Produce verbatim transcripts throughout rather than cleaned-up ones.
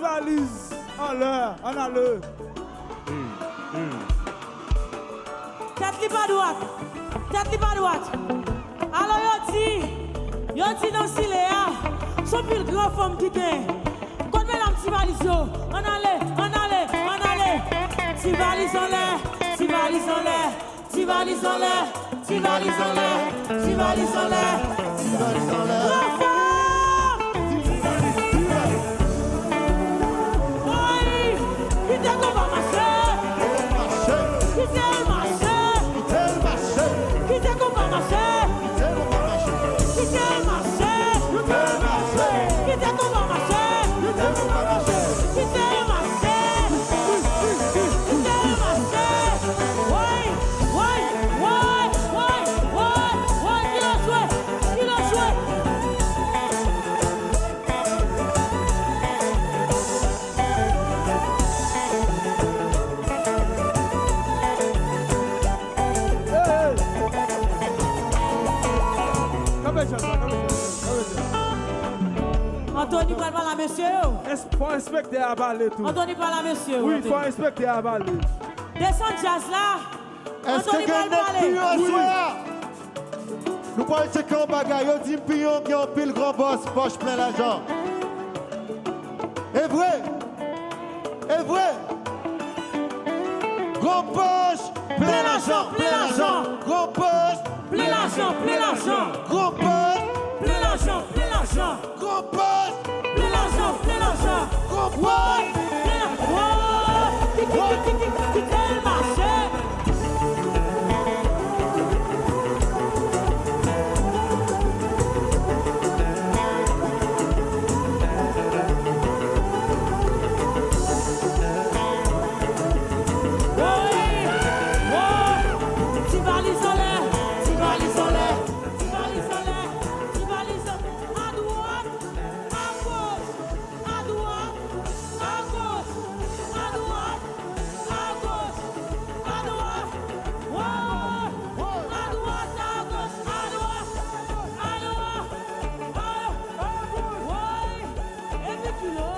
valiz anlè, ann ale. Tèt li pa dwat. Tèt li pa dwat. Alò yo di, yo di nan zile a, se yon pil gran fanm ki gen. Kot medam ti valiz yo? Ann ale, ann ale, ann ale. Ti valiz anlè, ti valiz anlè. Ti valiz anlè, ti valiz anlè, ti valiz anlè, ti valiz anlè. Bravo! Woy! Kite konba mache! Kite l mache! Kite konba mache! Kite l mache! Kite konba mache! Kite l mache! Kite l mache! Woy! Woy, woy, woy, woy, woy, ki nan jwe, ki nan jwe. Kanpe, Jazz la, kanpe, Jazz la, kanpe, Jazz. Anthony pral pale a mesye yo. Fò enspektè a pale tou. Anthony pale a mesye yo. Wi, fò enspektè a pale. Desann djaz la. Èske gen nèg Piyon aswè a? Nou pral tcheke yon bagay. Yo di m Piyon gen yon pil gran bòs, pòch plen lajan. E E vre! E vre! Gwo pòch, plen lajan, plen lajan! Gwo pòch, plen lajan, plen lajan! Gwo pòch, plen lajan, plen lajan! Gwo pòch, plen lajan, plen lajan! Gwo pòch, plen lajan! Ki, ki, ki, ki, ki, ki tèl mache! Woy! Woy! Ti valiz anlè! Ti valiz anlè! Ti valiz anlè! Ti valiz anlè! Adwat! Agoch, agoch, adwat, agoch, adwat, woy, adwat, agoch, adwat, adwat, agoch, woy, epi kilo,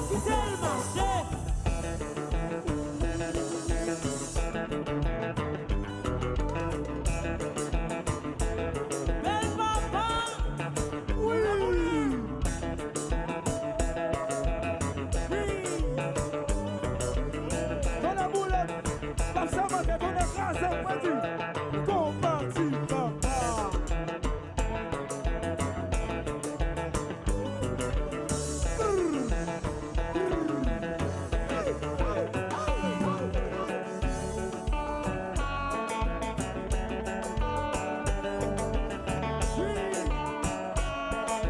kite l mache. Bèl papa! Wi! Wi! Tonnè boule! Pap Samantha, tonnè kraze, mwen di! Konpati papa!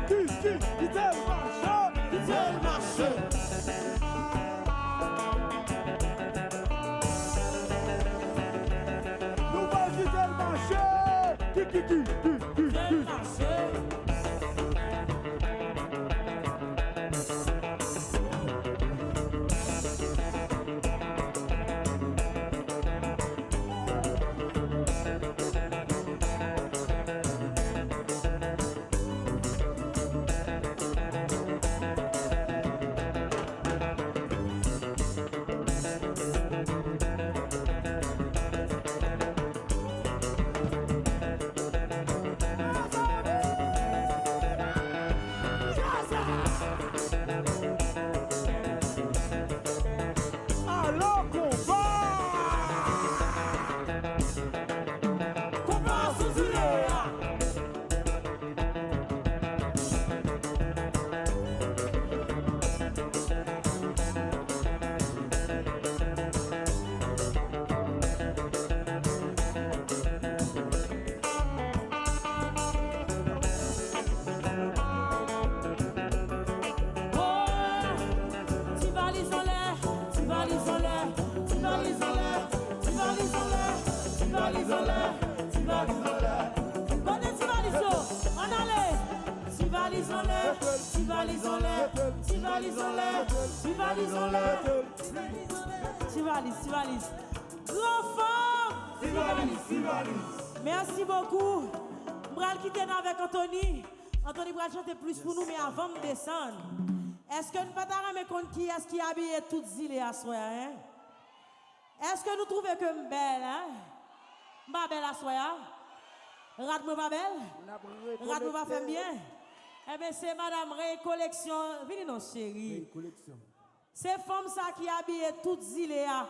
Ki, ki, kite l mache, kite l mache. Nou pral kite l mache. Ki, ki, ki, ki, ki, ki. Alò, konpa! Konpa sou zile a! Oh, ti valiz anlè, ti valiz anlè, ti valiz anlè, ti valiz anlè, ti valiz anlè, ti valiz anlè. Kote ti valiz yo? Ann ale! Ti valiz anlè, ti valiz anlè, ti valiz anlè, ti valiz anlè. Ti valiz, ti valiz. Gran fanm! Ti valiz, ti valiz. Merci beaucoup. M pral kite nou avèk Anthony. Anthony pral chante plis pou nou, men avan m desann, èske n pa ta renmen konn kiyès ki abiye tout zile aswè a, en? Èske nou twouve ke m bèl, en? M pa bèl aswè a? Rad mwen pa bèl? Rad mwen pa fè m byen? Enben, se madanm Rey Collection. Vini non, cheri. Rey Collection. Se fanm sa ki abiye tout zile a.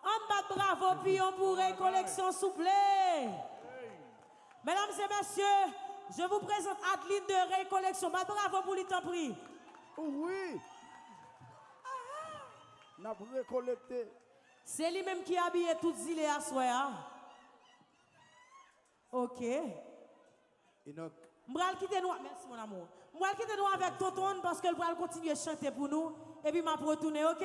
Ann bat bravo piyon pou Rey Collection, souple. Mesdames et messieurs, je vous présente Adeline de Rey Collection. Bat bravo pou li, tanpri. Wi. N ap rekolekte. Se li menm ki abiye tout zile aswè a. Ok. Enoch. M pral kite nou, merci mon amour. M pral kite nou avèk Tonton paske l pral kontinye chante pou nou. Epi m ap retounen, ok?